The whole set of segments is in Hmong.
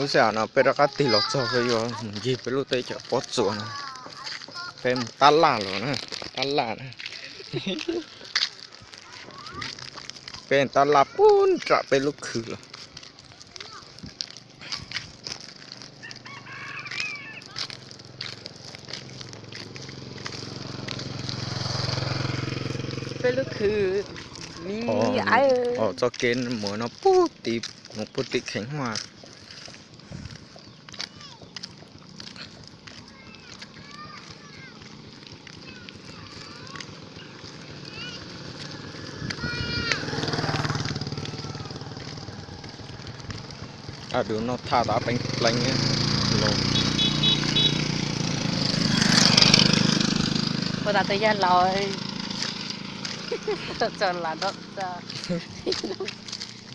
Lub sij hawm no peb rov qab tig los txog peb yuav mus ncig peb lub teb chaws Pob Tsuas no. Peb mus tab laj los na, tab laj na. Peb tab laj puag nram peb lub khw los. Peb lub khw, txoj kev mus no puag tim, mus puag tim Kheev Huaj. Dub no thaj tau pleev pleev los. Puas tas tus yawg laus,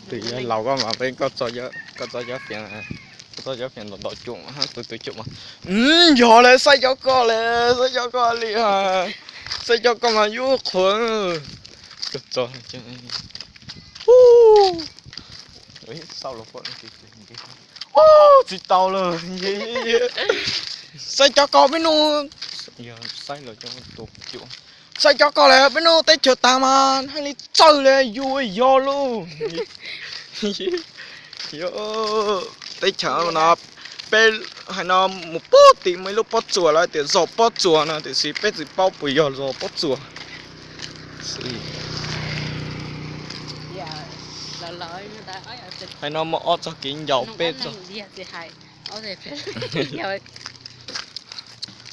tus yawg laus koj mas peb, koj txo cov fiav, koj txo cov fiav ntaus ntaus cuam, tus tus cuam mas, yog lawm, saib cov koj lawm, saib cov koj li, saib cov koj mas yus qhuav. Tsis tau lawm, saib cov koj peb nug, saib cov koj lawm peb nug teb chaws tag mas hais li txawj li yus yog lauj. Teb chaws no peb hais no mus puag tim muaj ib lub pob tsuas lawv tias zos Pob Tsuas no tiam sis peb tsis paub puas yog zos Pob Tsuas. Hais no muaj ob txoj kev ncau peb txoj.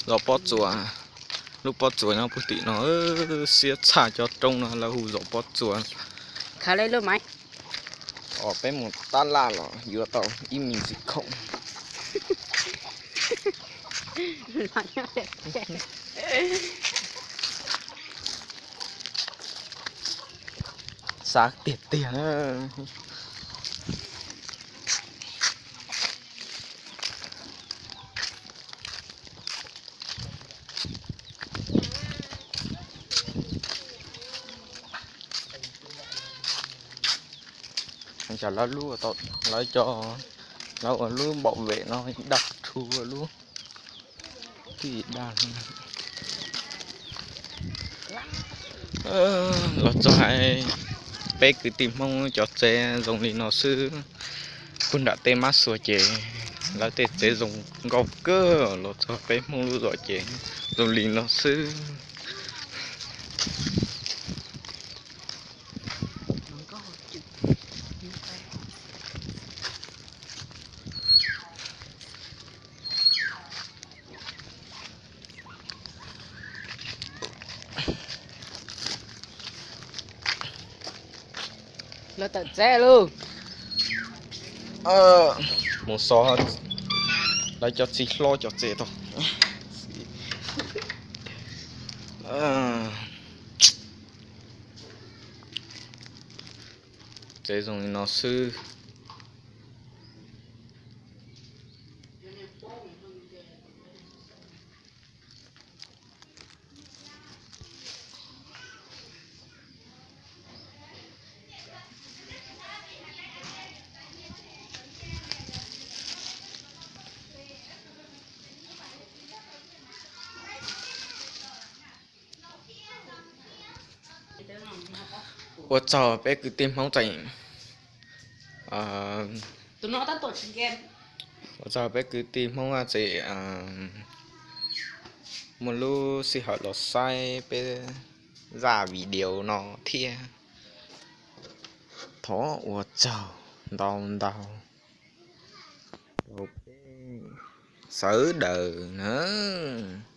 Zos Pob Tsuas, lub pob tsuas nyob puag tim no, siab tshaj cov roob no lawv hu zos Pob Tsuas. Os, peb mus tab laj los yuav tau ib me ntsis khoom. Xav tiag tiag na. Lawv lub, lawv cov, lawv ua lub npau vem no daj rhu lub, tij daj. Los txog hais peb kwv tij Hmoob cov tsev zoo li no xwb. Puag nram tej mab xuas ces lawv tej tsev zoo nkauj kawg, los txog peb Hmoob lub zos ces zoo li no xwb. Lawv tawm tsev lauj. Mus xov lawv cov txiv hlob cov tsev tau. Tsev zoo li no xwb. Ua tsaug peb kwv tij Hmoob tseem, ua tsaug peb kwv tij Hmoob tseem muaj lub sij hawm los saib peb zaj video no thiab. Thov ua tsaug ntau ntau rau peb sawv daws nawb.